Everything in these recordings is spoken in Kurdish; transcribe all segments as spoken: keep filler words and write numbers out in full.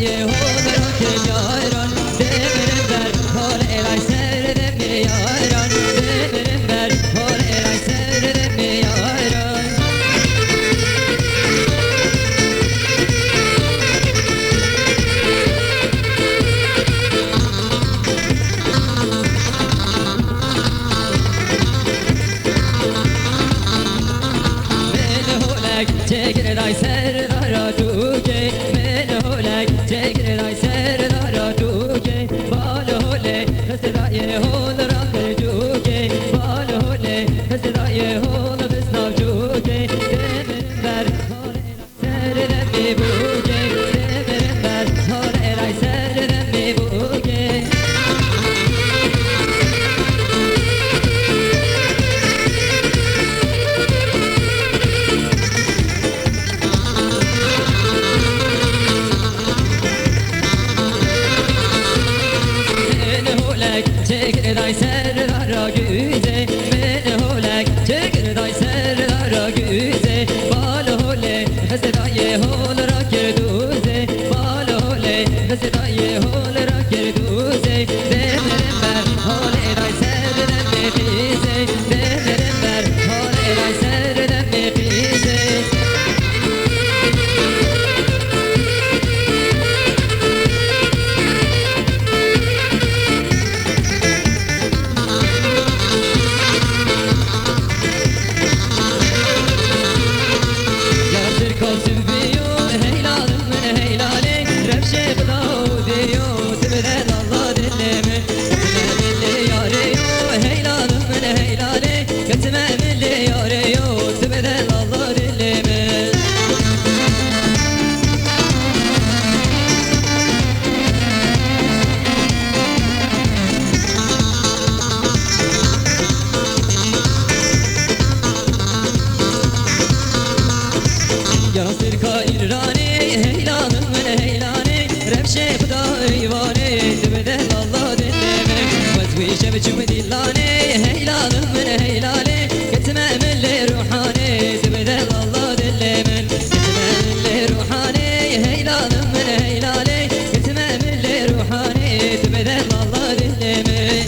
Yê hol rakir yaran, dê mirin ber, hol êray ser demê yaran, dê mirin ber, hol êray ser demê yaran. Min holek çêkir day ser dara dûkê, min holek çêkir day ser dara dûkê. Bal holê xist dayê hol rakir cûkê, bal holê xist dayê hol xist nav cûkê. Dê mirin ber holê Ser demê bûkê, dê mirin ber, hol êray ser demê bûkê. Min holek çêkir day ser dara guzê, min holek çêkir day ser dara guzê. Bal holê xist dayê hol rakir dûzê, bal holê xist dayê hol rakir dûzê. Dê mirin ber holê day ser demê qîzê, dê mirin ber holê day ser demê qîzê. Yar Tirka Silviyo, heylalım min heylalê, revşê Xuda û diyo, tu bi delala dilê min, tu bi delê yarê yo, heylalım min heylalê, ketime min lê yarê yo, tu bi delala dilê min. Yara sirka îranê, heylanê min heylanê, revşê Xuda eywanê, tu bi delala dilê min. Wez wî şev çû min dîlanê, heylanê min heylanê, ketime min lê ruhanê, tu bi delala dilê min. Ketime min lê ruhanê, heylanê min heylanê, ketime min lê ruhanê, tu bi delala dilê min.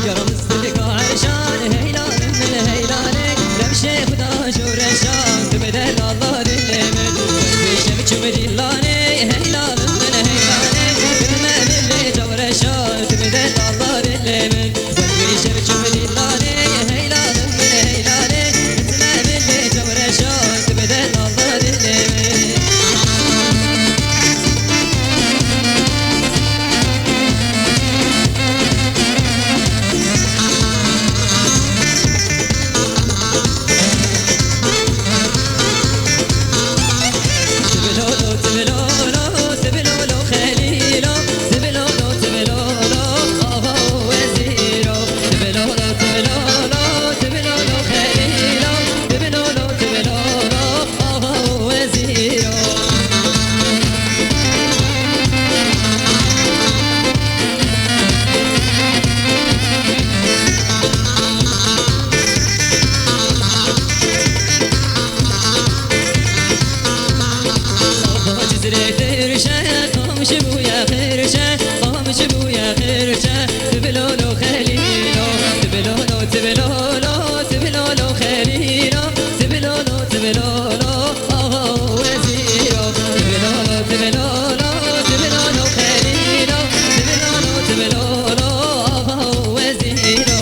Yaram sirka erşan, heylan min heylanê, revşê Xuda şoreşan, tu bi delala dilê min. Şev çû min dîlanê, heylan min heylanê, tu bi me milê çawreşan, tu bi delala dilê min. Şev çû min dîlanê, heylan min heylanê, tu bi me milê çawreşan, tu bi delala dilê min. Cizrê xirşe, qamşi bûye xirşe, qamşi bûye xirşe, tibilolo xelîlo, tibilolo, tibilolo, tibilolo xelîlo, tibilolo, tibilolo. Aha wezîro, tibilolo, tibilolo, tibilolo xelîlo, tibilolo, tibilolo, aha wezîro.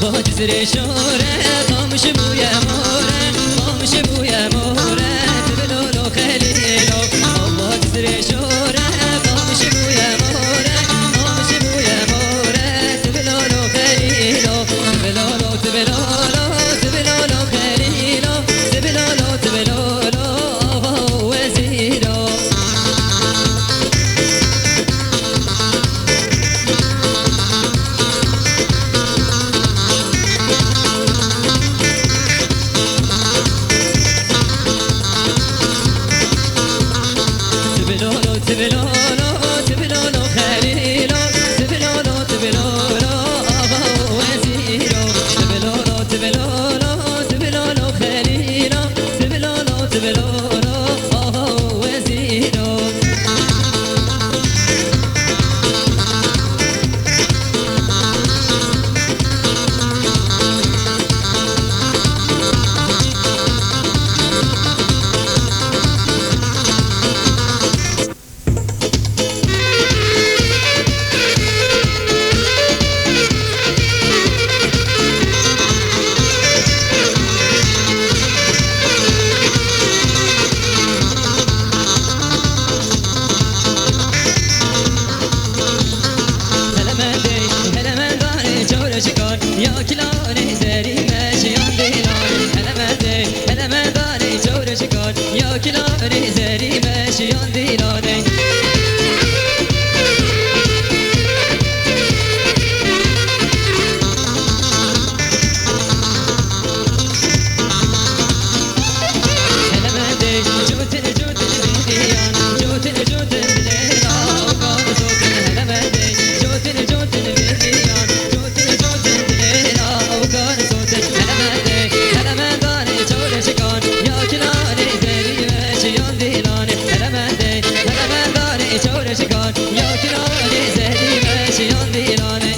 Ava Cizrê şore, qamşi bûye more, qamşi bûye more, tibilolo xelîlo. Ava Cizrê şore, qamşi bûye more, qamşi bûye more, tibilolo xelîlo. Tibilolo, tibilolo, Kilanê zerî me şiyan dîlanê.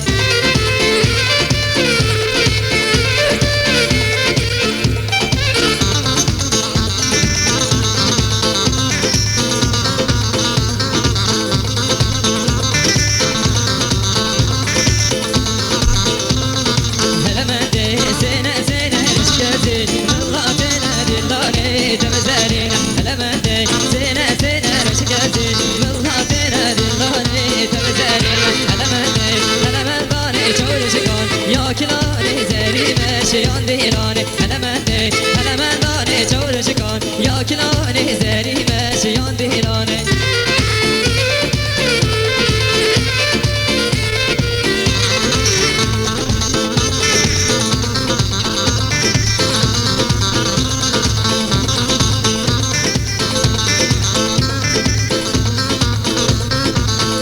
Hele mendê zêne zêne rişkezî, milla têne dîlanê temezerîne. Hele mendê zêne zêne rişkezî, milla têne dîlanê temezerîne. Hele mendê, hele mendanê çewrişkan, ya kilanê zerî me şiyan dîlanê. Hele mendê, hele mendanê çewrişkan, ya kilanê zerî me şiyan dîlanê.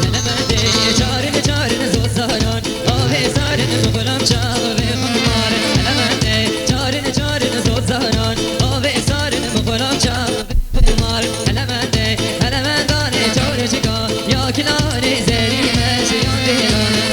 Hele mendê, carin carin zot zaran, avê zarin bi xulam çavê xumar. Hele mendê, carin carin zot zaran, avê zarin bi xulam çavê xumar. Hele mendê, hele mendanê çewrişka, ya kilanê zerî me şiyan dîlanê.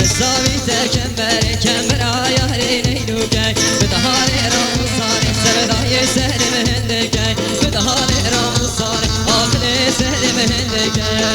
Savî te kemberê, kembera yarê neylûkey. Bi diharê Ramûsanê, sevdayê serê min hindikey. Bi diharê Ramûsanê, aqilê serê min hindikey.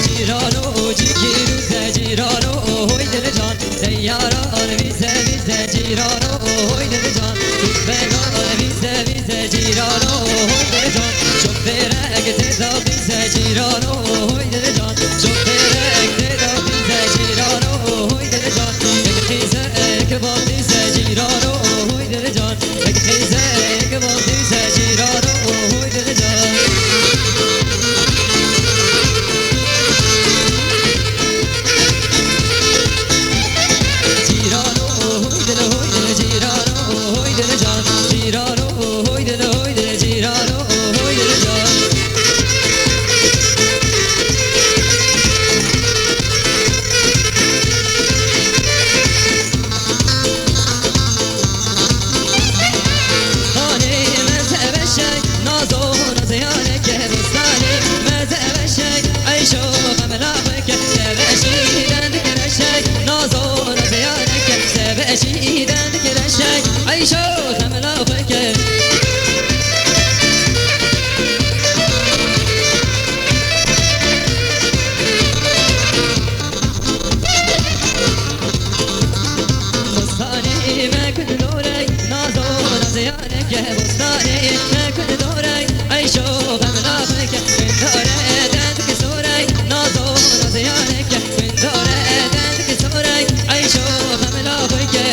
Cîrano, cîkî rûze cîrano, ohoy dilcan. Seyyaran vîze vîze cîrano, ohoy dilcan. Tufegan vîze vîze cîrano, ohoy dilcan. Şofêrek têda vîze cîrano, ohoy dilcan. Şofêrek têda vîze cîrano, ohoy dilcan. Ek qîze ek vat vîze cîrano, ohoy dilcan. Ek qîze ek vat vîze cîrano, ohoy dilcan. Cîrano, ohoy dil, ohoy dil, cîrano, ohoy dil can. Cîrano, ohoy dil, ohoy dil, cîrano, ohoy dil can. Hanê me teveşek, nazo nazeyane ke bostanê me teveşek, eyşo xemla xwe ke teveşî dendik reşek, nazo nazeyane ke teveşî dendik reşek, eyşo xemla xwe ke. Bostanê me kul dorey, nazo nazeyane ke bostanê me kul dorey, eyşo xemla xwe ke, bindare dendik sorey, nazo nazeyane ke, bindare dendik sorey, eyşo xemla xwe ke.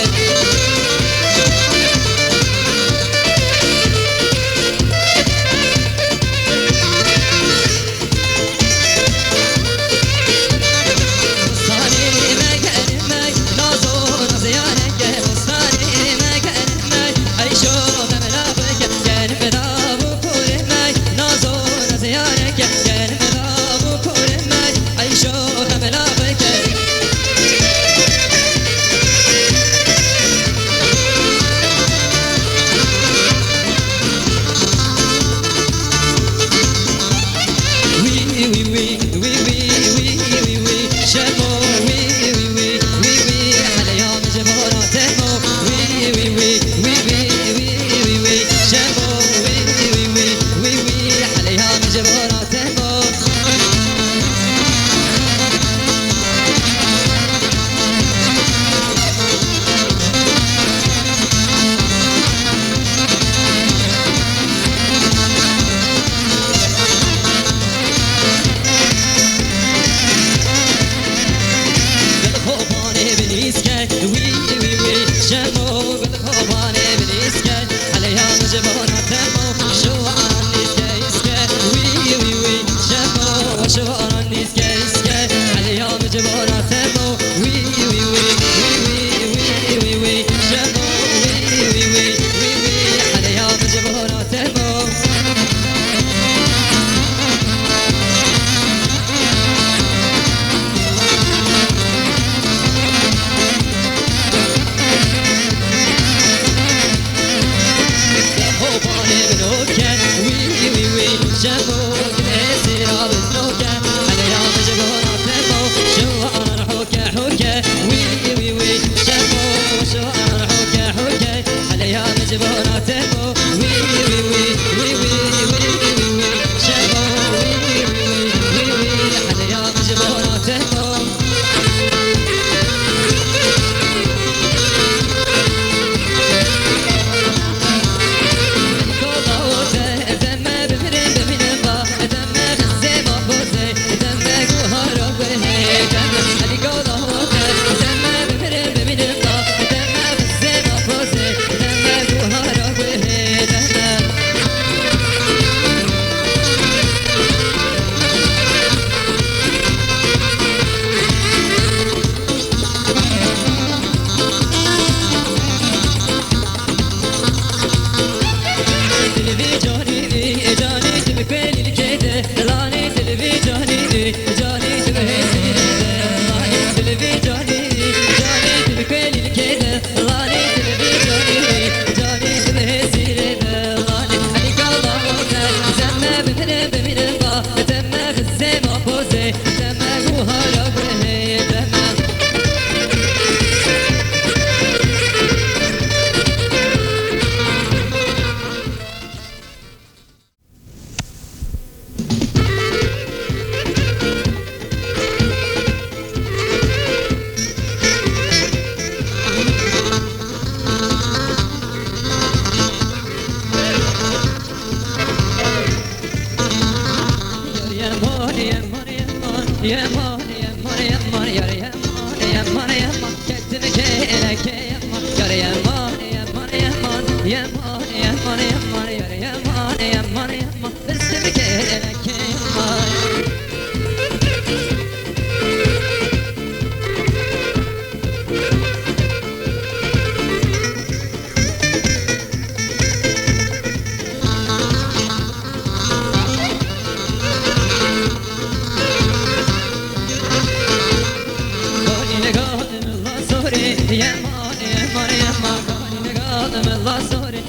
Yeman, yeman, yeman, yar yeman, yeman, yeman, ketim kêlekê yeman, yar yeman, yeman, yeman, yeman, yeman, yeman, yar yeman, yeman, yeman, destimi kêlekê yeman.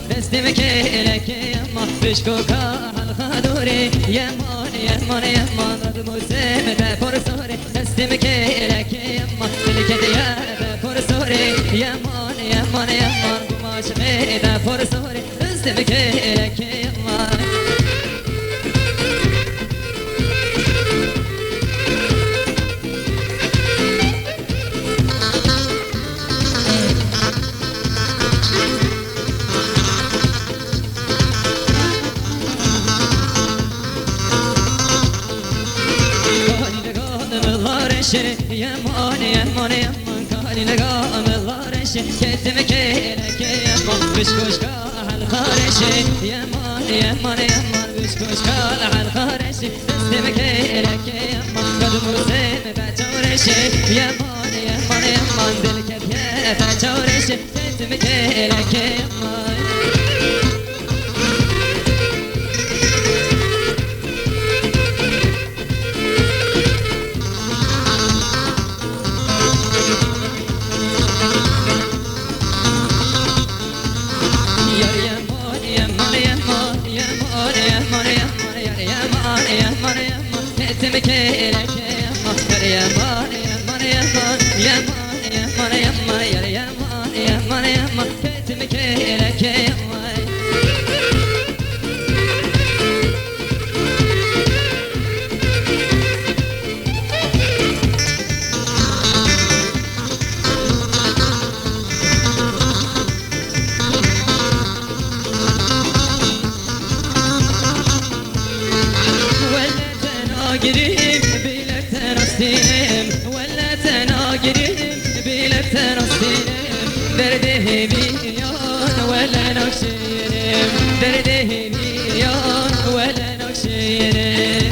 Destê min kêlekê yema, pişkoka helqa dorê yema, yema, yema, dad musê min te por sorê. Destê min kêlekê yema, dilketiye te por sorê yema, yema, yema, gumaş min te por sorê. Destê min kêlekê yema. Yeman, yeman, yeman, kalî lega min lareşê, ketim kêlekê yeman, pişkoşka helqa reşê, yeman, yeman, yeman, pişkoşka helqa reşê. Destê min kêlekê yeman, qed musê min te çawreşê. Yeman, yeman, yeman, dil ketiye te çawreşê. Destê min kêlekê yeman. Yar yeman, yeman, yeman, yeman, yeman, yeman, yar yeman, yeman, yeman, yetim kêlekê yeman, yar yeman, yeman, yeman, yeman, yeman, yeman, yar yeman, yeman, yeman, yetim kêlekê yeman. Wele te nagirim, bîle te nastînim. Wele te nagirim, bîle te nastînim. Derdê hêviyan wele nakşînim. Derdê hêviyan wele nakşînim.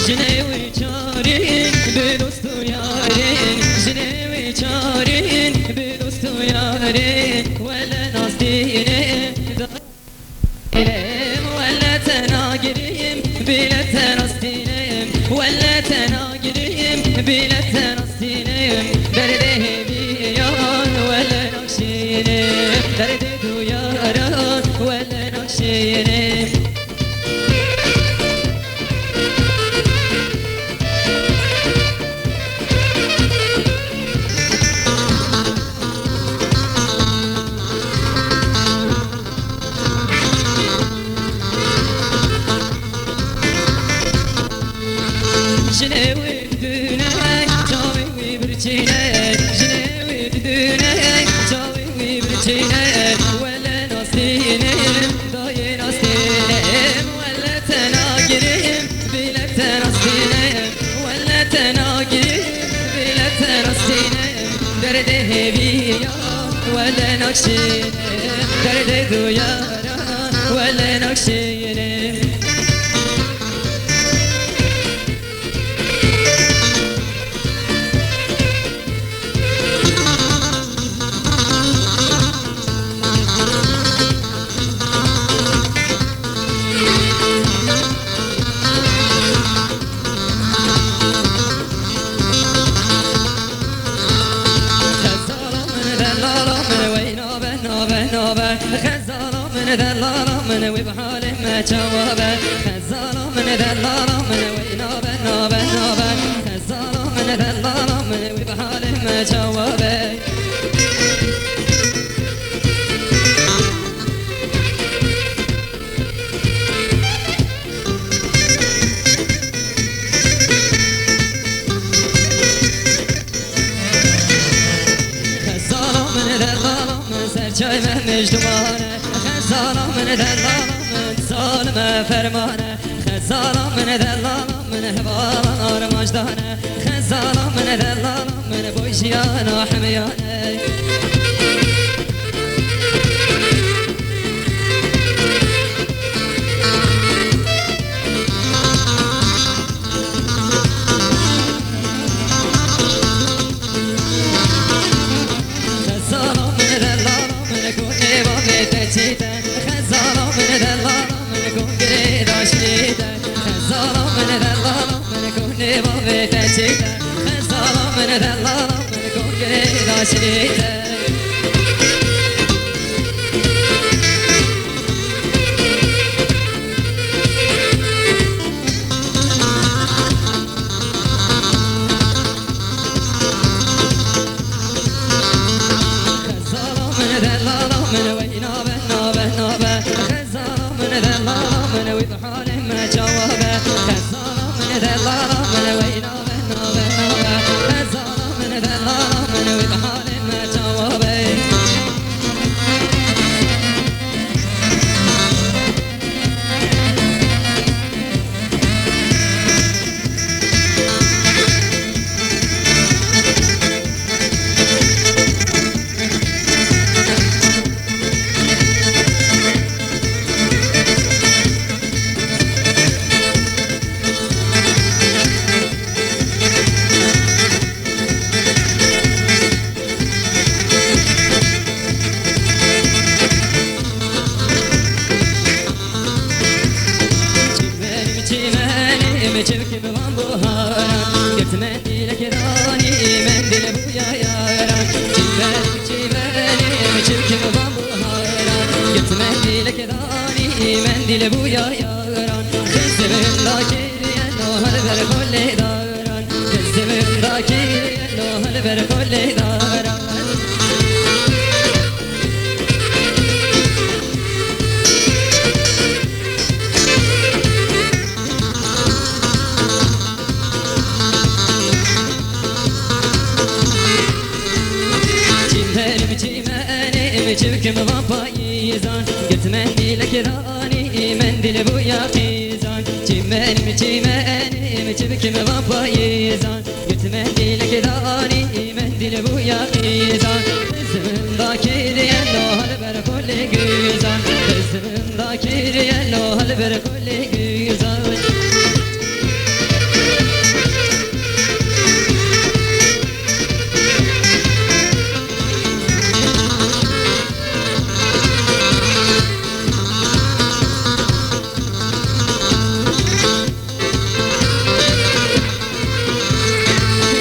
Jinê wî çarî bi dost û yarê, jinê wî çarî bi dost û yarê, wele nastînê da-, wele te nagirim, bîle te nastînim, wele te nagirim, bîle te nastînim, derdê hêviyan wele nakşînim, derdê du yaran wele nakşînim. Jinê wî dune, çavê wî birçîne, jinê wî dune, çavê wî birçîne, wele nastînim, dayê nastînim, wele te nagirim, bîle te nastînim, wele te nagirim, bîle te nastînim, derdê hêviya wele nakşînim, derdê du yara wele nakşînim. Xezala min, delala min, wey nabe, nabe, nabe. Xezala min, delala min, wî bi halê me çawa be? Xezala min, delala min, wey nabe, nabe, nabe. Xezala min, delala min, wî bi halê çawa be. Xezala min, delala min, ser çay me mijduman e. Xezala min, delala min, zalim e ferman e. Xezala min, delala min, hevalan armanc dane. Xezala min, delala min, boy jiyana hemiyan e. Xezala min, delala min, gunê bavê te çêt e. Xezala min, delala min, gun girê daşinê te. Xezala min, delala min, gunê bavê te çêt e. Xezala min, delala min, gun girê daşinê te. Xezala min, delala min, wey nabe, nabe, nabe. Xezala min, delala min, wey bi halê me çawa be. Xezala min, delala min, wey nabe, nabe, nabe. Xezala min, delala min, wey bi halê me çawa be. Çîmenê min, çîmenê min, çivkê min van buharan. Girt mendîlek danî, mendîl bûya yaran. Çîmenê min, çîmenê min, çivkê min van buharan. Girt mendîlek danî, mendîl bûya yaran. Dizê min dakiriye, no hal ber xolê daran. Dizê min dakiriye, no hal ber xolê daran. Çîmenê min, çîmenê min, çivkê min van payîzan. Girt mendîlek danî, mendîl bûya qîzan. Çîmenê min, çîmenê min, çivkê min van payîzan. Girt mendîlek danî, mendîl bûya qîzan. Dizê min dakiriye, no hal ber xolê guzan. Dizê min dakiriye, no hal ber xolê guzan.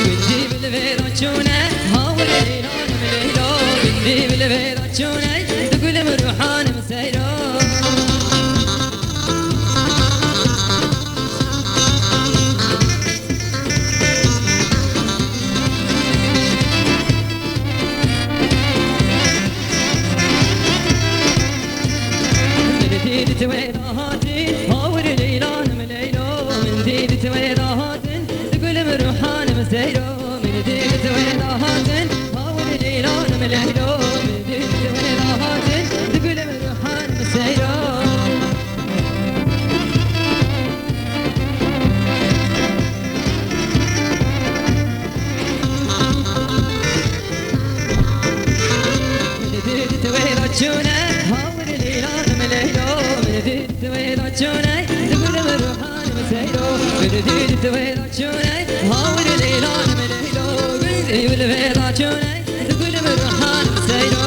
Gundî bi li vê re çûne, hawirê Leylanim Leylo. Gundî bi li vê re çûne, digulîm ruhanim seyro. Min dît tu wê dahatin, hawir Leylanim Leylo. Min dît tu wê dahatin, digulîm ruhanim seyro. Min dît tu wê dahatin, hawir Leylanim Leylo. Min dît tu wê dahatin, digulîm ruhanim seyro. Min dît tu wê re çûne, hawir Leylanim Leylo. Min dît tu wê re çûne, digulîm ruhanim seyro. Min dît tu wê re çûne, hawir Leylanim Leylo. Gundî bi li vê re çûne, digulîm ruhanim seyro.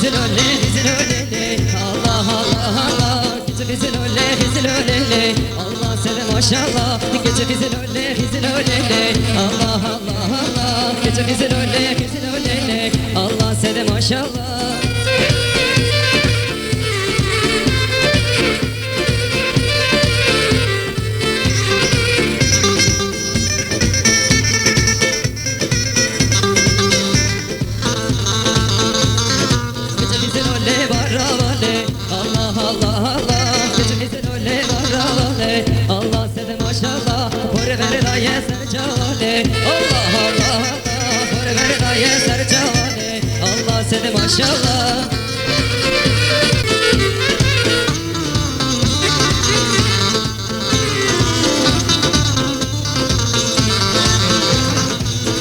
Xizilo lê, xizilo lê lê, Allah, Allah, Allah. Xizilo lê, xizilo lê lê, Allah sede maşallah. Xizilo lê, xizilo lê lê, Allah, Allah, Allah. Xizilo lê, xizilo lê lê, Allah sede maşallah. Ser çavale, Allah, Allah, Allah, xor berdaye ser çavale, Allah sed maşallah.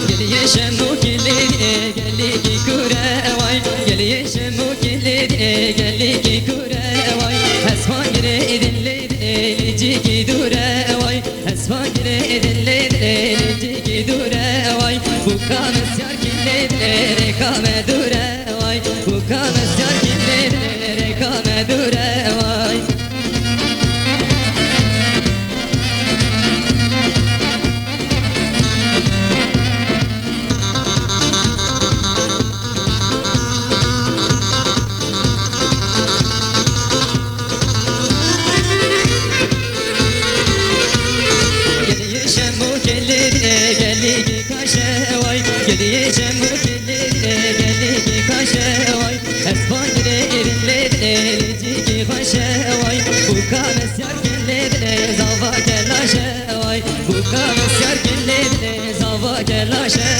Geliyê şem û geliyê gelîkî kûr e way, geliyê şem û geliyê gelîkî kûr e way, hespan girê dilê dilê licîkî dûr e way. Hespa girê dilê dilê licîkî dûr e way. Bûka misyar kî lê dilê rêka me dûr e way. Bûka misyar kî lê dilê rêka me dûr e way. Geliyê şem û geliyê gelîkî kaş e way, geliyê şem û geliyê gelîkî kaş e way. Hespa girê dilê dilê licîkî xweş e way. Bûka misyar kî lê dilê zava kelaş e way. Bûka misyar kî lê dilê zava kelaş e way.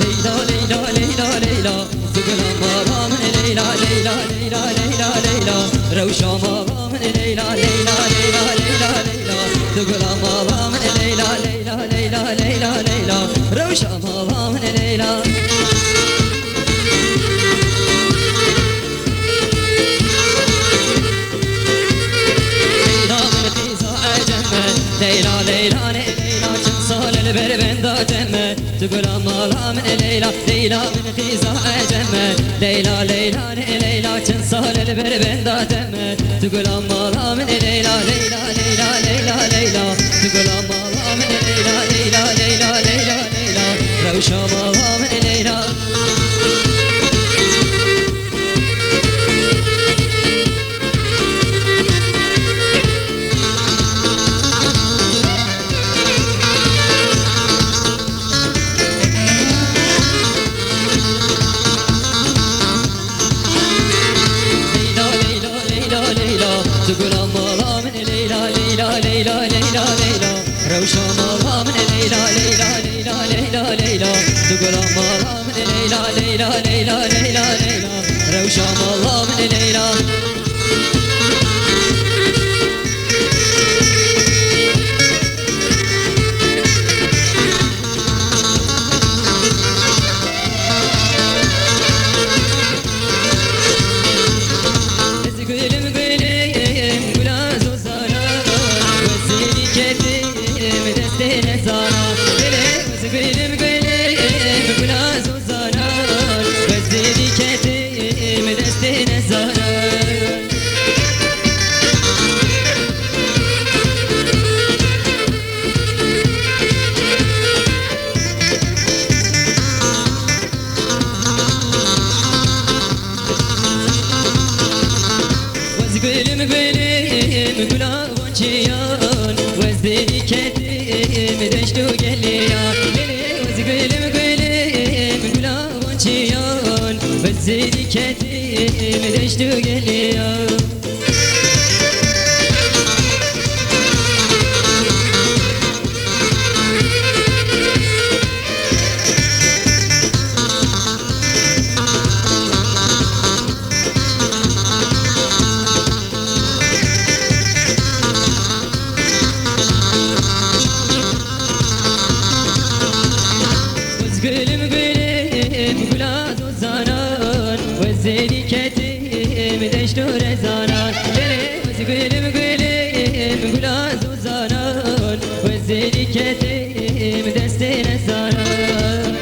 Leyla, Leyla, Leyla, Leyla, tu gula mala min Leyla, Leyla, Leyla, Leyla, Leyla, rewşa mala min Leyla, Leyla, Leyla, Leyla, Leyla, tu gula mala min Leyla, Leyla, Leyla, Leyla, Leyla, rewşa mala min Leyla. Leyla min qîza ecem e, Leyla, Leyla, ne Leyla, çend sal li ber benda te me. Tu gula mala min Leyla, Leyla min qîza ecem e, Leyla, Leyla, ne Leyla, çend sal li ber benda te me. Tu gula mala min Leyla, Leyla, Leyla, Leyla, Leyla. Tu gula mala min Leyla, Leyla, Leyla, Leyla, Leyla. Rewşa mala min Leyla. Leyla, Leyla, Leyla, Leyla, tu gula mala min Leyla, Leyla, Leyla, Leyla, Leyla, rewşa mala min Leyla, Leyla, Leyla, Leyla, Leyla, tu gula mala min Leyla, Leyla, Leyla, Leyla, Leyla, rewşa mala min Leyla. Ez gulim gulim gula zozana, wezîrî ketim destê nezana. Lê lê ez gulim gulim gula zozana, wezîrî ketim destê nezana. Ez gulim gulim gula bonçiyan, ez dêrî ketim deşt û geliya. Lê lê ez gulim gulim gula bonçiyan, ez dêrî ketim deşt û geliya. Gulim gulim gula zozanan, wezêrî ketim deşt û rezanan. Lê lê ez gulim gulim gula zozanan, wezêrî ketim destê nezanan.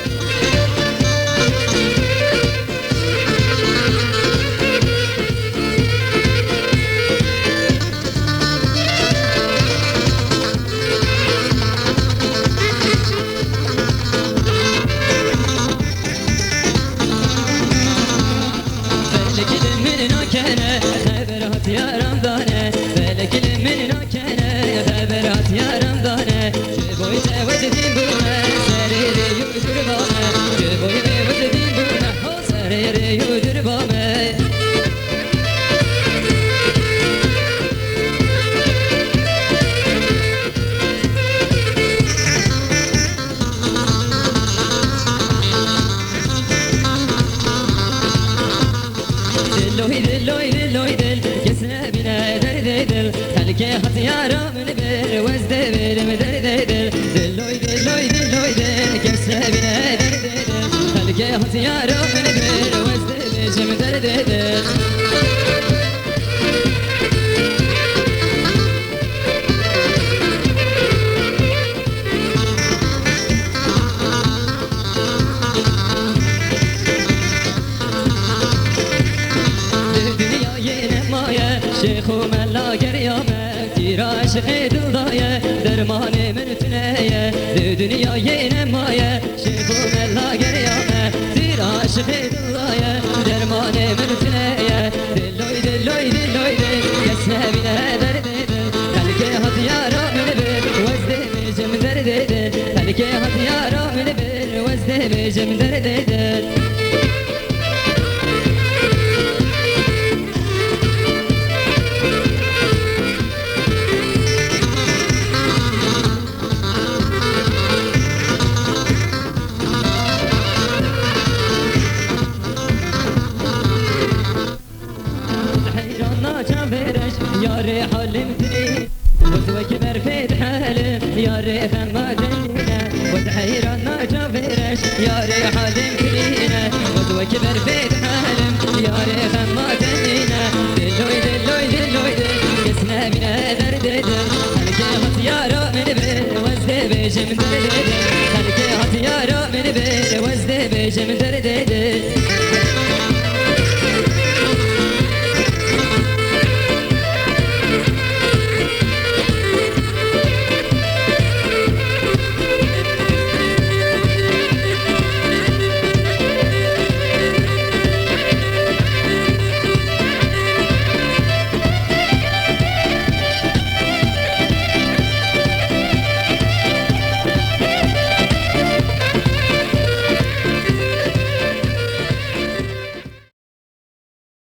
Felek li min nakene, xeber hat yaran dane. Felek li min nakene, xeber hat yaran dane. Ji boy Wecdîn bûme, serê rê û durba me. Ji boyê wecdîn bûme, ho serê rê û durba me. Diloy, diloy, diloy, dil, kes nebîne derdê dil. Xelkê hat yara min bir, wez dê bêjim derdê dil. Diloy, diloy, diloy, dil, kes nebîne derdê dil. Xelkê hat yara min bir, wez dê bêjim derdê dil. Di dinyayê nemaye, şêx û mela geriya me, tîra eşqê dil daye, dermanê min tune ye. Di dinyayê nemaye, şêx û mela geriya me, tîra eşqê dil daye, dermanê min tune ye. Diloy, diloy, diloy, dil, kes nebîne derdê dil. Xelkê hat yara min bir, wez dê bêjim derdê dil. Xelkê hat yara min bir, wez dê bêjim derdê dil. Heyran naça vêreş, yarê halim tirî. Wez wekî berfê dihelim, yarê xema dengîne. Wez heyran naça vêreş, yarê halim tirîne. Wez wekî berfê dihelim, yarê xema dengîne. Diloy, diloy, diloy, dil, kes nebîne derdê dil. Xelkê hat yara min bir, wez dê bêjim derdê dil. Xelkê hat yara min bir, wez dê bêjim derdê dil.